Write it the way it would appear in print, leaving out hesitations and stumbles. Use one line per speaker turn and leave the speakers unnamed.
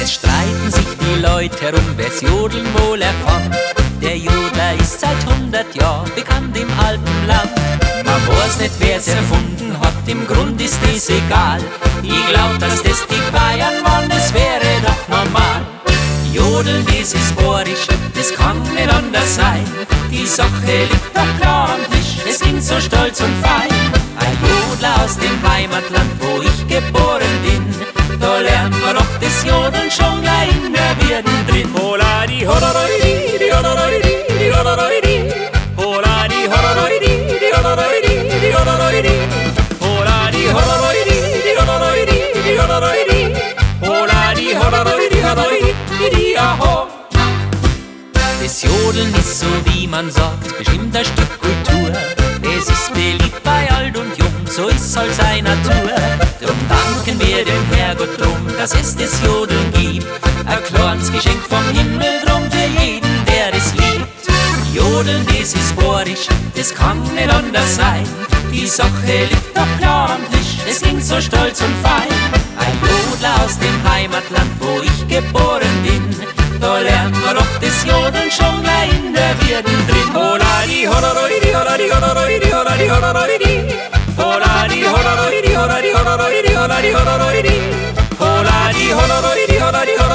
Es streiten sich die Leute herum, wer's Jodeln wohl erfand. Der Jodler ist seit 100 Jahren bekannt im Alpenland. Man weiß nicht, wer's erfunden hat, im Grund ist es egal. Ich glaub, dass das die Bayern waren, das wäre doch normal. Jodeln, das ist bohrisch, das kann nicht anders sein. Die Sache liegt doch klar am Tisch, es klingt so stolz und fein. Ein Jodler aus dem Heimatland, wo ich geboren bin, da lernt man doch das Jodeln schon gleich in der Wirden drin.
Hola di hororoi di di hororoi di di hororoi di. Hola di hororoi di di hororoi di di hororoi di. Hola di hororoi di di hororoi di di hororoi di. Hola di hororoi di hororoi di di di aho.
Das Jodeln ist so, wie man sagt, bestimmt ein Stück Kultur. Es ist beliebt bei alt und jung, so ist halt seine Natur. Drum danken wir dem Herrgott drum, dass es das Jodeln gibt. Ein kleines Geschenk vom Himmel drum für jeden, der es liebt. Jodeln, das ist bohrisch, das kann nicht anders sein. Die Sache liegt doch klar am Tisch, es klingt so stolz und fein. Ein Jodler aus dem Heimatland, wo ich geboren bin, da lernt man doch das Jodeln schon gleich in der Wirden drin.
Hola di hororoi di hola di hororoi di hola di hororoi di. Hola di hororoi di hola di hororoi di hola di hororoi di. Hola di hororoi di hola di hororoi